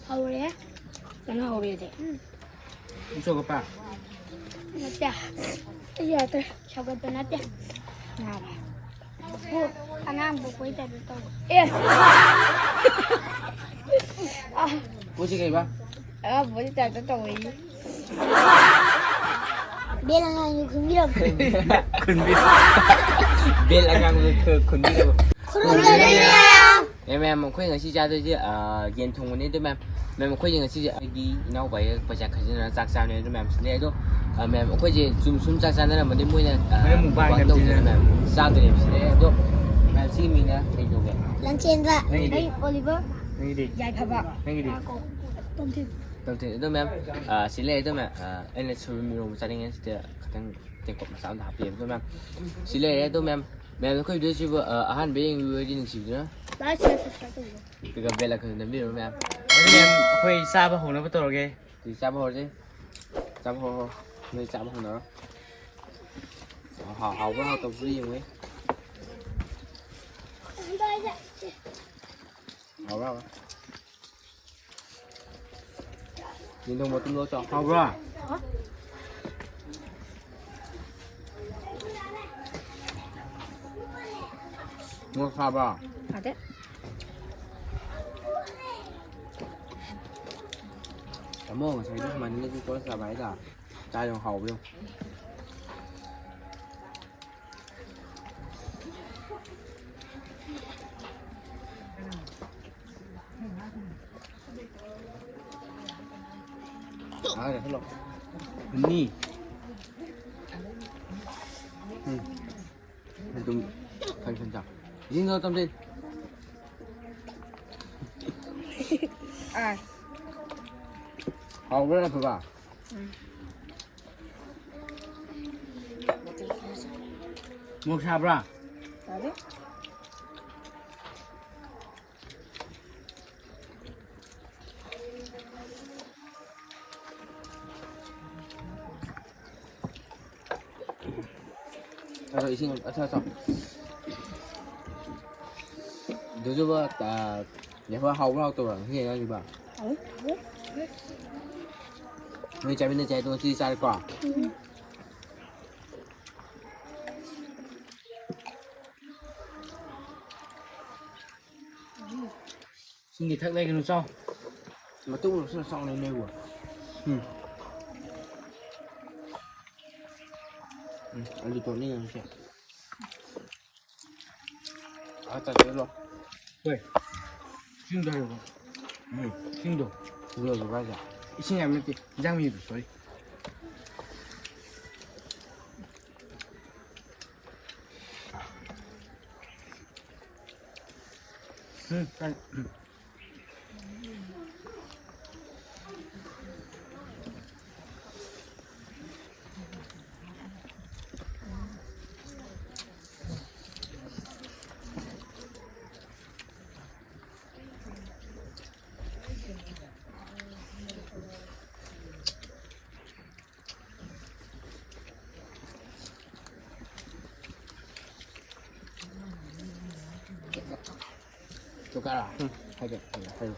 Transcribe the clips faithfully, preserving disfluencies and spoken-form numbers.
ꯍꯧꯔꯦ꯫ ꯀꯩꯅꯣ ꯍꯧꯔꯦꯗꯤ? ꯎꯝ꯫ ꯎꯁꯣꯞ ꯀꯞꯄ? ꯅꯠꯇꯦ꯫ ꯑꯩ ꯌꯥꯗ꯭ꯔꯦ꯫ ꯁꯧꯒꯠꯄ ꯅꯠꯇꯦ꯫ ꯅꯥꯔꯦ꯫ ꯑꯣ, ꯑꯉꯥꯡ ꯄꯣꯛꯄꯩ ꯇꯥꯏꯞꯇ ꯇꯧꯕ꯫ ꯑꯦ! ꯄꯣꯠꯁꯤ ꯀꯩꯕ? ꯑꯉꯥꯡ ꯄꯣꯛꯄꯩ ꯇꯥꯏꯞꯇ ꯇꯧꯋꯦꯌꯦ꯫ ꯕꯦꯜ ꯑꯉꯥꯡꯗꯨ ꯈꯨꯟꯕꯤꯔꯝꯃꯨ꯫ ꯈꯨꯟꯕꯤ-, ꯕꯦꯜ ꯑꯉꯥꯡꯗꯨ ꯈꯨ-, ꯈꯨꯟꯕꯤꯔꯝꯃꯨ꯫ ꯈꯨꯔꯨꯝꯖꯔꯤ ꯃꯌꯥꯝ꯫ ꯑꯦ ꯃꯌꯥꯝ, ꯑꯩꯈꯣꯏ ꯉꯁꯤ ꯆꯥꯗꯣꯏꯁꯦ, ꯑ, ꯌꯦꯟ ꯊꯣꯡꯕꯅꯦ꯫ ꯑꯗꯣ ꯃꯌꯥꯝ, ꯃꯌꯥꯝ, ꯑꯩꯈꯣꯏꯁꯦ ꯉꯁꯤꯁꯦ ꯑꯩꯒꯤ ꯏꯅꯥꯎꯄꯥꯒꯤ ꯄꯩꯁꯥ ꯈꯥꯏꯖꯤꯟꯅꯔꯒ ꯆꯥꯛ ꯆꯥꯕꯅꯦ꯫ ꯑꯗꯣ ꯃꯌꯥꯝ ꯁꯤꯗ ꯑꯗꯣ, ꯑ, ꯃꯌꯥꯝ, ꯑꯩꯈꯣꯏꯁꯦ ꯁꯨꯝ, ꯁꯨꯝ ꯆꯥꯛ ꯆꯥꯅꯔꯝꯕꯗꯤ ꯃꯣꯏꯅ, ꯑ, ꯃꯣꯏꯅ mukbang mukbang ꯇꯧꯗꯣꯏꯅꯦ ꯇꯧꯗꯣꯏꯅꯦ꯫ ꯃꯌꯥꯝ꯫ ꯆꯥꯗꯣꯏꯅꯦꯕ ꯁꯤꯗ꯫ ꯑꯗꯣ ꯃꯌꯥꯝ, ꯁꯤꯒꯤ ꯃꯤꯡꯅ ꯀꯩ ꯀꯧꯒꯦ? ꯂꯟꯆꯦꯟꯕ꯫ ꯅꯪꯒꯤꯗꯤ? ꯑꯩ ꯑꯣꯂꯤꯚꯔ꯫ ꯅꯪꯒꯤꯗꯤ? ꯌꯥꯏꯐꯕ꯫ ꯅꯪꯒꯤꯗꯤ? ꯇꯣꯝꯊꯤꯟ꯫ ꯇꯣꯝꯊꯤꯟ꯫ ꯑꯗꯣ ꯃꯌꯥꯝ, ꯑ, ꯁꯤ ꯂꯩꯔꯦ꯫ ꯑꯗꯣ ꯃꯌꯥꯝ, ꯑ, ꯑꯩꯅ ꯁꯣꯏꯕꯨꯝ ꯏꯔꯣꯝꯕ ꯆꯥꯅꯤꯡꯉꯦ꯫ ꯁꯤꯗ ꯈꯤꯇꯪ ꯇꯦꯡꯀꯣꯠ ꯃꯆꯥ ꯑꯃꯗ ꯍꯥꯞꯄꯤꯌꯦꯕ꯫ ꯑꯗꯣ ꯃꯌꯥꯝ, ꯁꯤ ꯂꯩꯔꯦ꯫ ꯑꯗꯣ ꯃꯌꯥꯝ, ꯃꯌꯥꯝ ꯑꯩꯈꯣꯏ video ꯁꯤꯕꯨ, ꯑ, ꯑꯍꯥꯟꯕ ꯌꯦꯡꯕꯤꯕ ꯑꯣꯏꯔꯗꯤ ꯅꯨꯡꯁꯤꯕꯤꯗꯨꯅ like, share, subscribe ꯇꯧꯕꯤꯌꯣ꯫ ꯑꯗꯨꯒ bell icon ꯅꯝꯕꯤꯔꯣ ꯃꯌꯥꯝ꯫ ꯑꯗꯨ ꯃꯌꯥꯝ ꯑꯩꯈꯣꯏ ꯆꯥꯕ ꯍꯧꯅꯕ ꯇꯧꯔꯒꯦ꯫ ꯑꯗꯨꯗꯤ ꯆꯥꯕ ꯍꯧꯔꯁꯦ꯫ ꯆꯥꯕ ꯍꯧꯔꯣ꯫ ꯅꯣꯏ ꯆꯥꯕ ꯍꯧꯅꯔꯣ꯫ ꯍꯥꯎ-, ꯍꯥꯎꯕ꯭ꯔꯥ ꯍꯥꯎꯇꯕꯁꯨ ꯌꯦꯡꯉꯨꯏ꯫ ꯍꯥꯎꯕ꯭ꯔꯥ ꯍꯥꯎꯕ꯭ꯔꯥ? ꯌꯦꯟꯊꯣꯡ ꯃꯇꯨꯝꯗꯣ ꯆꯥꯎ꯫ ꯍꯥꯎꯕ꯭ꯔꯥ? ꯃꯣꯔꯣꯛ ꯁꯥꯕ꯭ꯔꯥ? ꯁꯥꯗꯦ꯫ ꯇꯥꯃꯣ, ꯉꯁꯥꯏꯗꯤ ꯁꯨꯃꯥꯏꯅ ꯅꯦꯠꯁꯦ ꯀꯣꯠꯂ ꯆꯥꯕ ꯍꯥꯏꯗ꯫ ꯆꯥ ꯌꯥꯝ ꯍꯥꯎꯕ ꯌꯦꯡꯉꯨ꯫ ꯑꯥ, ꯆꯠꯂꯣ꯫ ꯑꯅꯤ꯫ ꯎꯝ꯫ ꯑꯗꯨꯝ ꯈꯔ ꯈꯔ ꯆꯥꯎ꯫ ꯏꯁꯤꯡꯗꯣ ꯇꯝꯖꯩ꯫ ꯑꯥ꯫ ꯍꯥꯎꯕ꯭ꯔꯥ, ꯅꯠꯇ꯭ꯔꯒ? ꯎꯝ꯫ ꯃꯣꯔꯣꯛ ꯁꯥꯕ꯭ꯔꯥ? ꯁꯥꯗꯦ꯫ ꯑꯗꯣ ꯏꯁꯤꯡ ꯑꯊꯛ ꯑꯊꯛ꯫ ꯑꯗꯨꯁꯨꯕ, ꯑ, ꯌꯥꯏꯐ ꯍꯥꯎꯕ꯭ꯔꯥ ꯍꯥꯎꯇꯕ꯭ꯔꯥ? ꯉꯁꯤ ꯌꯦꯡꯉꯁꯤꯕ꯫ ꯅꯣꯏ ꯆꯥꯃꯤꯟꯅꯁꯦ ꯍꯥꯏꯗꯣ ꯉꯁꯤꯗꯤ ꯆꯥꯔꯦꯀꯣ? ꯏꯁꯤꯡꯗꯤ ꯊꯛ ꯂꯩꯒꯅꯨ, ꯆꯥꯎ꯫ ꯃꯇꯨꯡ ꯑꯣꯏꯔꯁꯨ ꯆꯥꯎꯅ ꯂꯩꯕ꯫ ꯎꯝ꯫ ꯎꯝ, ꯑꯂꯨ ꯇꯣꯠꯅꯤꯡꯉꯦ ꯉꯁꯤ꯫ ꯑꯥ, ꯆꯠꯂꯣ꯫ ꯍꯣꯏ꯫ ꯏꯁꯤꯡꯗꯣ ꯍꯩꯔꯨꯔꯣ꯫ ꯎꯝ꯫ ꯏꯁꯤꯡꯗꯣ꯫ ꯏꯁꯤꯡ ꯍꯩꯔꯨꯔꯣ ꯍꯥꯏꯁꯦ? ꯏꯁꯤꯡ ꯍꯥꯏꯕ ꯅꯠꯇꯦ, ꯏꯟꯖꯥꯡ ꯃꯍꯤꯗꯣ, sorry꯫ ꯎꯝ, ꯇꯥꯏ꯫ ꯎꯝ꯫ ꯆꯨꯀꯥꯔꯥ? ꯎꯝ, ꯍꯥꯏꯒꯦ, ꯍꯥꯏꯒꯦ, ꯍꯥꯏꯒꯦ꯫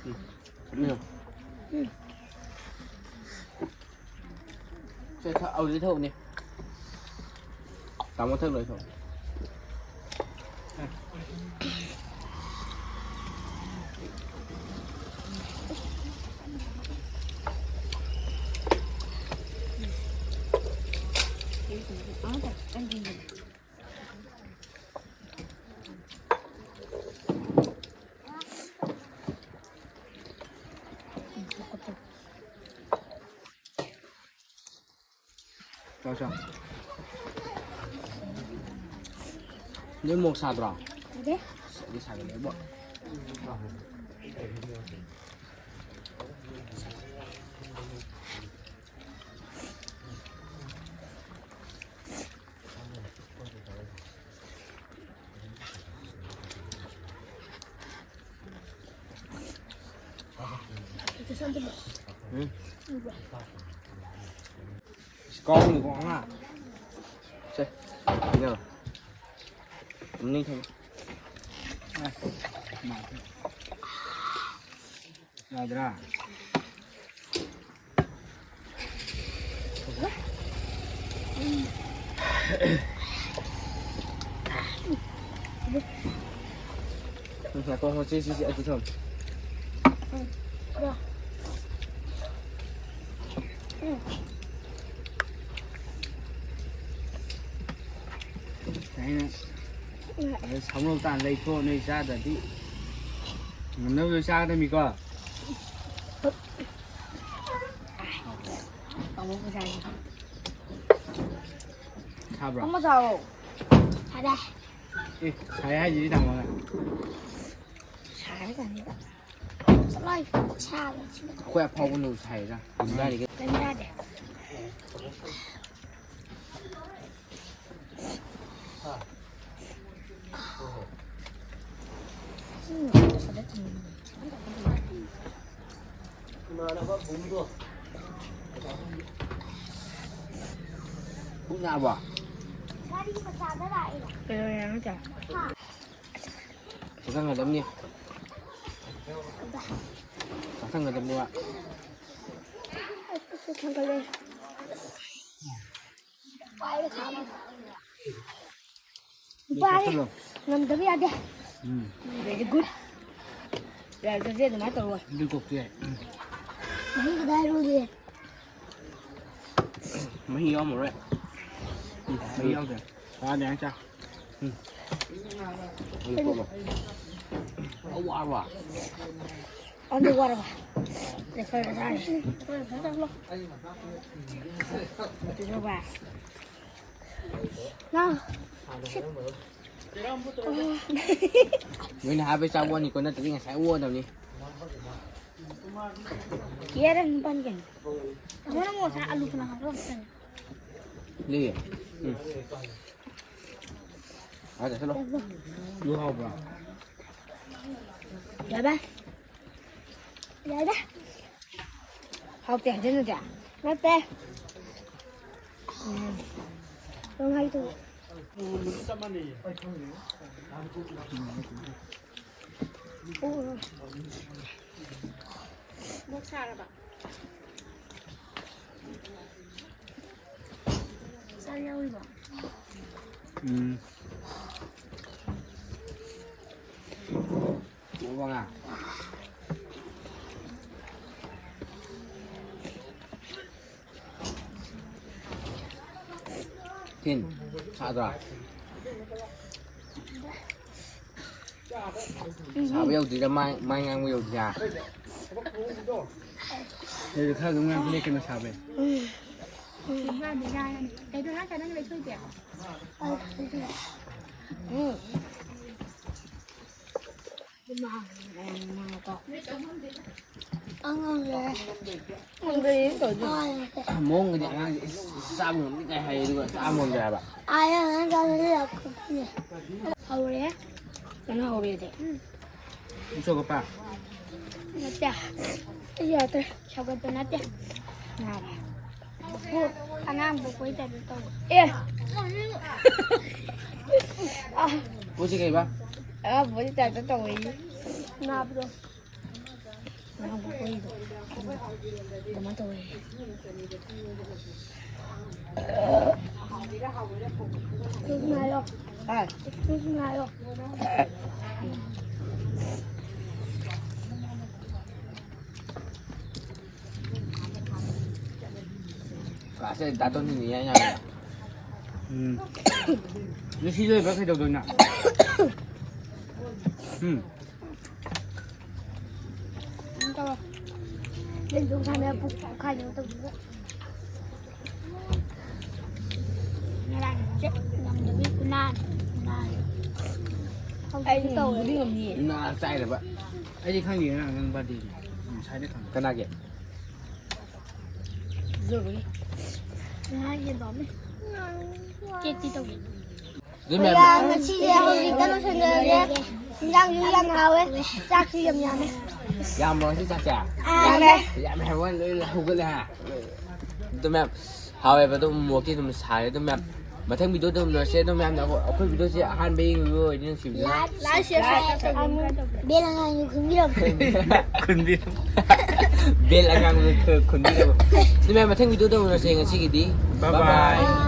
ꯎꯝ, ꯎꯝ꯫ ꯁꯦ, ꯊꯛ-, ꯍꯧꯖꯤꯛ ꯊꯛꯎꯅꯦ꯫ ꯇꯥꯃꯣ ꯊꯛ ꯂꯣꯏ ꯊꯛꯎ꯫ ꯆꯥꯎ, ꯆꯥꯎ꯫ ꯅꯣꯏ ꯃꯣꯛ ꯁꯥꯗ꯭ꯔꯣ? ꯁꯥꯗꯦ꯫ ꯑꯁ, ꯑꯩꯗꯤ ꯁꯥꯒꯠꯂꯛꯑꯦꯕꯣ꯫ ꯎꯝ꯫ ꯏꯁ, ꯀꯥꯎꯅꯤꯀꯣ ꯑꯉꯥꯡ꯫ ꯁꯦ, ꯏꯅꯥꯎ꯫ ꯃꯅꯤꯡ ꯊꯝꯃꯨ꯫ ꯑꯦ, ꯃꯥ꯫ ꯌꯥꯗ꯭ꯔꯥ? ꯎꯝ, ꯉꯥꯏꯈꯣ, ꯉꯥꯏꯈꯣ, ꯁꯤ, ꯁꯤ, ꯁꯤ, ꯑꯗꯨ ꯊꯝꯃꯨ꯫ ꯎꯝ꯫ ꯑꯩꯅ ꯑꯗ ꯁꯥꯃꯔꯣꯛ ꯇꯥꯅ ꯂꯩꯊꯣꯛ, ꯅꯣꯏ ꯆꯥꯗ꯭ꯔꯗꯤ꯫ ꯉꯝꯅꯕ ꯂꯣꯏ ꯆꯥꯒꯗꯕꯅꯤꯀꯣ꯫ ꯑꯃꯨꯛ ꯄꯩꯁꯥꯁꯦ꯫ ꯁꯥꯕ꯭ꯔꯣ? ꯑꯃ ꯆꯥꯎꯑꯣ꯫ ꯁꯥꯔꯦ꯫ ꯑꯦ, ꯁꯥꯏ ꯍꯥꯏꯁꯤꯗꯤ ꯇꯥꯃꯣꯅ꯫ ꯁꯥꯔꯦ ꯀꯥꯟꯁꯤꯗ꯫ ꯆꯠꯂꯣ, ꯁꯥꯕꯁꯤꯗ꯫ ꯑꯩꯈꯣꯏ ꯑꯐꯥꯎꯕꯅꯕꯨ ꯁꯥꯏꯗ꯫ ꯀꯩꯝ ꯇꯥꯗꯦ꯫ ꯄꯨꯛ ꯅꯥꯔꯕꯣ? ꯀꯩꯗꯧꯔꯤꯅꯣ ꯅꯪ? ꯆꯥꯛ ꯊꯥꯡꯒꯗꯕꯅꯤ꯫ ꯆꯥꯛ ꯊꯥꯡꯒꯗꯕꯅꯦꯕ꯫ ꯊꯥꯡꯒꯠꯂꯦ꯫ ꯅꯨꯄꯥꯅꯤ꯫ ꯆꯠꯁꯜꯂꯣ꯫ ꯉꯝꯗꯕ ꯌꯥꯗꯦ꯫ ꯎꯝ꯫ Very good꯫ ꯌꯥꯏ, ꯆꯠꯁꯦ ꯑꯗꯨꯃꯥꯏꯅ ꯇꯧꯔꯣ꯫ ꯑꯗꯨ ꯀꯣꯛꯇꯤ ꯌꯥꯏ꯫ ꯎꯝ꯫ ꯃꯍꯤ ꯀꯗꯥꯏ ꯍꯥꯏꯔꯨꯒꯦ? ꯃꯍꯤ ꯌꯥꯎꯔꯝꯃꯔꯣꯏ꯫ ꯎꯝ, ꯃꯍꯤ ꯌꯥꯎꯗ꯭ꯔꯦ꯫ ꯆꯥꯗꯦ, ꯍꯥꯏ ꯆꯥ꯫ ꯎꯝ꯫ ꯑꯗꯨ ꯀꯣꯠꯂꯣ꯫ ꯑꯋꯥꯕ꯫ ꯑꯗꯨ ꯋꯥꯔꯕ? ꯂꯦꯐꯔ ꯆꯥꯔꯦ꯫ ꯑꯗꯨꯒ ꯅꯪ ꯅꯣꯏꯅ ꯍꯥꯏꯕꯩ ꯆꯥꯕ ꯋꯥꯅꯤꯀꯣ, ꯅꯠꯇ꯭ꯔꯗꯤ ꯉꯁꯥꯏ ꯑꯣꯛꯑꯗꯕꯅꯤ꯫ ꯌꯦꯔ ꯅꯤꯄꯥꯟ ꯀꯩꯅꯣ? ꯑꯃꯅ ꯑꯃꯨꯛ ꯉꯁꯥꯏ ꯑꯂꯨ ꯐꯅ ꯍꯥꯞꯄꯝꯃꯦ꯫ ꯂꯩꯌꯦ꯫ ꯎꯝ꯫ ꯑꯥ, ꯆꯠꯁꯤꯜꯂꯣ꯫ ꯑꯗꯨ ꯍꯥꯎꯕ꯭ꯔꯥ? ꯌꯥꯔꯦ꯫ ꯌꯥꯔꯦ꯫ ꯍꯥꯎꯇꯦ ꯍꯥꯏꯖꯤꯟꯅꯗꯦ꯫ ꯅꯠꯇꯦ꯫ ꯎꯝ꯫ ꯅꯪ ꯍꯥꯏꯗꯣ꯫ ꯃꯣꯛ ꯁꯥꯔꯕ? ꯆꯥꯛ ꯌꯥꯎꯔꯤꯕꯣ? ꯎꯝ꯫ ꯇꯣꯛꯑꯕ ꯉꯥ? ꯊꯤꯟ, ꯁꯥꯗ꯭ꯔꯥ? ꯁꯥꯕ ꯌꯧꯗ꯭ꯔꯤꯔꯥ, ꯃꯥꯏ, ꯃꯥꯏ ꯉꯥꯡꯕ ꯌꯧꯗ꯭ꯔꯤꯔꯥ? ꯑꯗꯨꯗꯤ ꯈꯔ ꯑꯗꯨꯝ ꯉꯥꯡꯈꯠꯂꯦ ꯀꯩꯅꯣ ꯁꯥꯕꯩ꯫ ꯀꯩꯅꯣ ꯍꯥꯏꯔꯛꯀꯦ ꯅꯪ ꯂꯩꯊꯣꯛꯏꯗꯤ? ꯎꯝ꯫ ꯑꯉꯥꯡꯁꯦ꯫ ꯃꯑꯣꯡꯒꯗꯤ ꯑꯉꯥꯡꯁꯦ ꯏꯁ ꯆꯥꯕ ꯉꯝꯅꯤ ꯀꯥꯏ ꯍꯥꯏ, ꯑꯗꯨꯒ ꯆꯥꯕ ꯉꯝꯗ꯭ꯔꯦ ꯍꯥꯏꯕ꯫ ꯑꯥ, ꯅꯪ ꯆꯥꯕꯗꯤ ꯌꯥꯝ ꯀꯨꯞꯄꯤꯅꯦ꯫ ꯍꯧꯔꯦ꯫ ꯀꯩꯅꯣ ꯍꯧꯔꯦꯗꯤ? ꯎꯁꯣꯞ ꯀꯞꯄ? ꯅꯠꯇꯦ꯫ ꯑꯩ ꯌꯥꯗ꯭ꯔꯦ꯫ ꯁꯧꯒꯠꯄ ꯅꯠꯇꯦ꯫ ꯅꯥꯔꯦ꯫ ꯑꯉꯥꯡ ꯄꯣꯛꯄꯩ ꯇꯥꯏꯞꯇ ꯇꯧꯋꯦ꯫ ꯑꯦ! ꯄꯣꯠꯁꯤ ꯀꯩꯕ? ꯑꯉꯥꯡ ꯄꯣꯛꯄꯩ ꯇꯥꯏꯞꯇ ꯇꯧꯋꯦ꯫ ꯅꯥꯕꯗꯣ꯫ ꯑꯉꯥꯡ ꯄꯣꯛꯄꯩꯗꯣ꯫ ꯑꯗꯨꯃꯥꯏꯅ ꯇꯧꯋꯦ꯫ ꯍꯥ? ꯀ꯭ꯂꯥꯁꯁꯦ ꯗꯥ ꯇꯣꯟꯖꯤꯟꯅ ꯏꯌꯥ ꯌꯥꯏ꯫ ꯎꯝ꯫ ꯑꯗꯨ ꯁꯤ ꯂꯣꯏꯕ ꯀꯩꯗꯧꯗꯣꯏꯅꯣ? ꯎꯝ꯫ ꯀꯩꯅꯣ ꯇꯧꯔꯣ꯫ ꯌꯦꯟ ꯊꯣꯡ ꯁꯥꯟꯅ ꯄꯨꯛ ꯄꯣꯛꯈꯥꯏꯅꯕ ꯇꯧꯗꯣꯏꯕ꯫ ꯉꯔꯥꯡ ꯆꯦ ꯉꯝꯗꯕꯤ ꯈꯨꯅꯥ ꯅꯥꯏ꯫ ꯍꯧꯖꯤꯛꯁꯨ ꯑꯩ ꯇꯧꯋꯦ꯫ ꯉꯝꯕꯨꯗꯤ ꯉꯝꯅꯤꯌꯦ꯫ ꯅꯥ ꯆꯥꯏꯔꯕ? ꯑꯩꯗꯤ ꯈꯪꯗꯦ ꯉꯔꯥꯡ ꯅꯪ ꯕꯥꯔꯗꯦꯅꯤ꯫ ꯉꯁꯥꯏꯗ ꯈꯪꯉꯦ꯫ ꯀꯅꯥꯒꯤ? ꯖꯣꯔꯣꯏ꯫ ꯉꯔꯥꯡ ꯌꯦꯟ ꯄꯥꯝꯃꯦ꯫ ꯀꯦꯛꯇꯤ ꯇꯧꯗꯦ꯫ ꯑꯗꯨ ꯃꯌꯥꯝ ꯌꯥ, ꯉꯁꯤꯁꯦ ꯍꯧꯖꯤꯛꯇ ꯂꯣꯏꯁꯤꯟꯖꯔꯒꯦ꯫ ꯏꯟꯖꯥꯡꯁꯨ ꯌꯥꯝ ꯍꯥꯎꯋꯦ, ꯆꯥꯛꯁꯨ ꯌꯥꯝ ꯌꯥꯝꯃꯦ꯫ ꯌꯥꯝꯕ꯭ꯔꯣ ꯉꯁꯤ ꯆꯥꯛꯁꯦ? ꯌꯥꯝꯃꯦ꯫ ꯌꯥꯝꯃꯦ ꯍꯥꯏꯕ ꯋꯥꯅꯤ, ꯂꯣꯏ ꯍꯧꯒꯠꯂꯦ ꯍꯥ꯫ ꯑꯗꯨ ꯃꯌꯥꯝ ꯍꯥꯎꯋꯦꯕ, ꯑꯗꯨꯝ ꯃꯣꯔꯣꯛꯇꯤ ꯑꯗꯨꯝ ꯁꯥꯔꯦ꯫ ꯑꯗꯨꯝ ꯃꯌꯥꯝ ꯃꯊꯪ ꯚꯤꯗꯤꯑꯣꯗ ꯎꯅꯔꯁꯦ꯫ ꯑꯗꯨꯝ ꯃꯌꯥꯝꯅ ꯑꯩꯈꯣꯏ ꯚꯤꯗꯤꯑꯣꯁꯦ ꯑꯍꯥꯟꯕ ꯌꯦꯡꯕꯤꯕ ꯑꯣꯏꯗꯤ ꯅꯨꯡꯁꯤꯕꯤꯗꯨꯅ ꯂꯥꯏꯛ, ꯁꯕꯁꯀ꯭ꯔꯥꯏꯕ ꯇꯧꯕꯤꯌꯨ꯫ ꯕꯦꯜ ꯑꯉꯥꯡꯕꯗꯨ ꯈꯨꯟꯕꯤꯔꯝꯃꯨ꯫ ꯈꯨꯟꯕꯤꯔꯝꯃꯨ꯫ ꯕꯦꯜ ꯑꯉꯥꯡꯕꯗꯨ ꯈꯨꯟꯕꯤꯔꯝꯃꯨ꯫ ꯑꯗꯨ ꯃꯌꯥꯝ ꯃꯊꯪ ꯚꯤꯗꯤꯑꯣꯗ ꯎꯅꯔꯁꯦ꯫ ꯉꯁꯤꯒꯤꯗꯤ bye bye. ꯕꯥꯏ꯫